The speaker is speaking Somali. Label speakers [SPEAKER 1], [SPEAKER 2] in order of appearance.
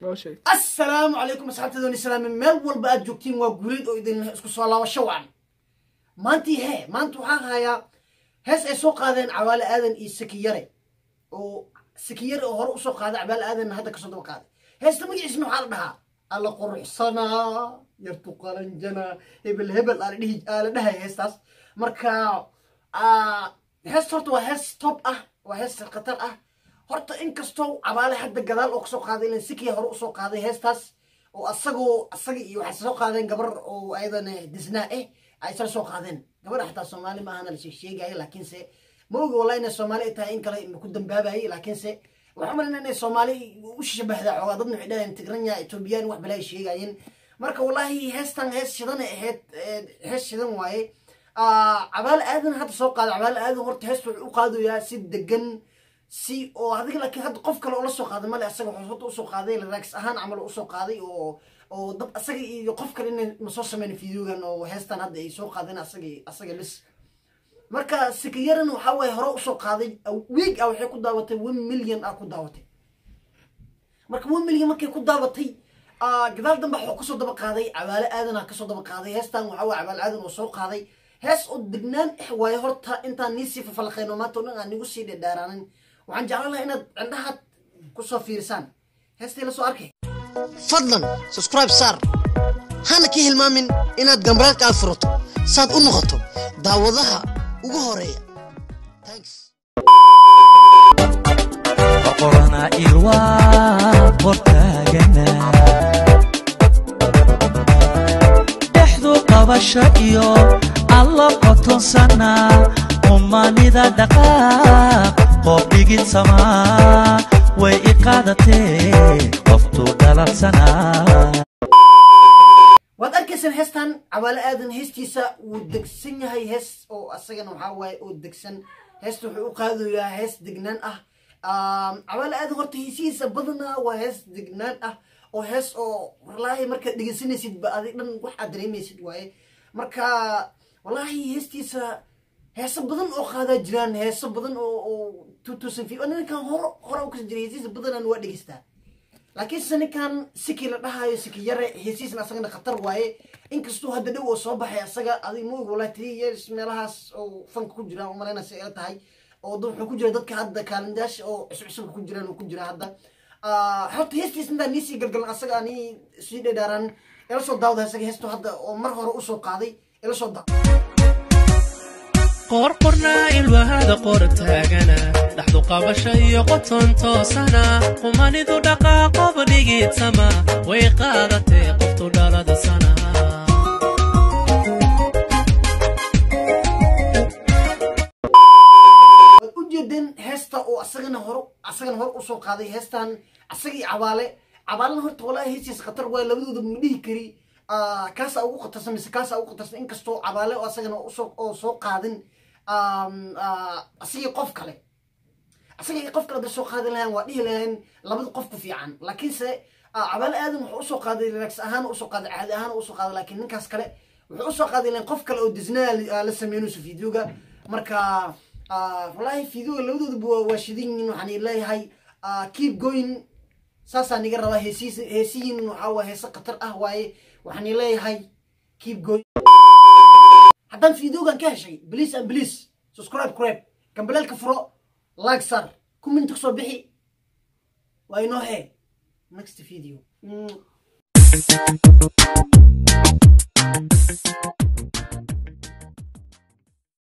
[SPEAKER 1] Noo sheeg.
[SPEAKER 2] Assalaamu calaykum, asxaabtadooni salaame meel walba aad joogtiin. Waa Guuleed oo idin isku soo laabasho wacan. Maantii hee, maanta waxaan hayaa hees ay soo qaadeen Cawaale Aadan iyo Sakiyare, oo Sakiyare oo hore usoo qaaday, Cawaale Aadanna hadda kasoo daba qaaday. Heesta magaciisna waxaa la dhahaa "Alla quruxsanaa yartu qalanjana hebel hebel" aa la dhihi, aa la dhahay heestaas. Marka heesta horta waa hees top ah, waa hees khatar ah horta. Inkastoo Cabaale hadda gadaal oo kasoo qaaday, ilan Sikiya hore usoo qaaday heestaas, oo asagoo asaga iyo waxay soo qaadeen gabar oo ayadana Disnaa ay isla soo qaadeen. Gabadha xataa Soomaali ma ahana la sheeg sheegaya, laakiinse ma ogi wallahi inay Soomaali ay tahay in kale, ma ku dambaabayay. Laakiinse waxaan umalayna inay Soomaali u shabahdaa xoogaa. Dadna waxay dhahayeen Tigranya, Ethoobiyan, wax balaa ay sheegayeen. Marka wallahi heestan hees shidan ay ahayd, hees shidan waaye. Cabaale Aadan hadda soo qaaday. Cabaale Aadan horta heesta wuxuu u qaadayaa si degan, si oo adiga, laakiin hadda qof kale oo la soo qaaday male. Asaga wuxuu horta usoo qaaday relax ahaan camal usoo qaaday, oo dad asaga iyo qof kale inay ma soo sameyn videogan oo heestan hadda ay soo qaadeen asaga lis. Marka Sikiyaran waxaa waaye hore usoo qaaday, week ah waxay ku daawatay 1 million ah ku daawatay. Marka 1 million markay ku daawatay, gadaal dambe waxuu kasoo daba qaaday Cawaale Aadan aa kasoo daba qaaday heestan. Waxaa waaye Cawaale Aadan oo soo qaaday hees oo degnaan waaye. Horta intaan nii sii fafalaqeyno maanta o dhan aan nigu sii dhedheeraanin, waxaan jeclaan lahaa inaad cindhahaad kusoo fiirisaan heestii la soo arkay.
[SPEAKER 3] Fadlan subscribe saar, hana ka hilmaamin inaad gambaleelka aad furato saad u noqoto daawadaha ugu horeeya. Thanks.
[SPEAKER 4] Qorana ilwaa qortaagana dhexdu qabasho iyo allo qotonsana umanida dhaqaaq qoob dhigid samaa way i qaadatee qoftu dhalalsanaa.
[SPEAKER 2] Waad arkaysaan heestan Cawaale Aadan, heestiisa wuu degsan yahay. Hees oo asagana waxaa waaye oo degsan. Heesta wuxuu u qaadayaa hees degnaan ah. Cawaale Aadan horta heesihiisa badanaa waa hees degnaan ah, oo hees oo wallaahi markaad dhegeysanaysid ba adig dhan wax aad dareemaysid waaye. Marka wallaahi heestiisa heeso badan oo qaadaa jiraan, heeso badan oo 2005 ninkan hore hore u kasi jiray. Heesihiisa badanaan waa dhegeystaa, laakiinse ninkan Siki la dhahayo, Siki Yare, heesihiisna asagana khatar waaye. Inkastuu hadda dhow oo soo baxay asaga, adig ma og wallahi, 3 years meelahaas oo fanka ku jiraan umalayna si ila tahay, oo dad wuxuu ku jira dadka hadda kaalindaasha oo cusub cusubka ku jiraan uu ku jira hadda. Horta heestiis intaan niisii galgalan, asaga ani sii dhedhaaraan, ila soo daawda asaga heestu hadda oo mar hore usoo qaaday. Ila soo daaw.
[SPEAKER 5] Qorqorna ilwahada qor taagana dhaxdu qabasho iyo qoton toosana qumanidu dhaqaaqob dhigid sama way qaadatee qoftu dhalada sana.
[SPEAKER 2] Waad u jeedeen heesta oo asagana hore usoo qaaday heestan asagii Cabaale. Cabaalena horta walaahi heestiisa khatar waaye. Labadooda ma dhihi kari kaasaa ugu khatarsan mise kaasaa ugu khatarsan, inkastoo Cabaale oo asagana usoo oo soo qaadin asagii qof kale. Asagii qof kale hadday soo qaadi lahayn, waa dhihi lahayn labada qof ku fiican. Laakiinse Cabaale Aadan wuxuu usoo qaaday relax ahaan usoo qaaday, caadi ahaan usoo qaaday, laakiin ninkaas kale wuxuu usoo qaaday lahayn qof kale oo Disney la sameynayso videoga. Marka wallaahi videoga labadooduba waa shidan yihiin. Waxaan leeyahay keep going, saasaa niga rabaa. Heesiis heesihiin waxaa waa heese khatar ah waaye. Waxaan leeyahay keep going. Haddaan videogan ka heshay, please and please subscribe crab, gambaleelka furo, like sar, comment kusoo bixi. Waa inoo hee next video.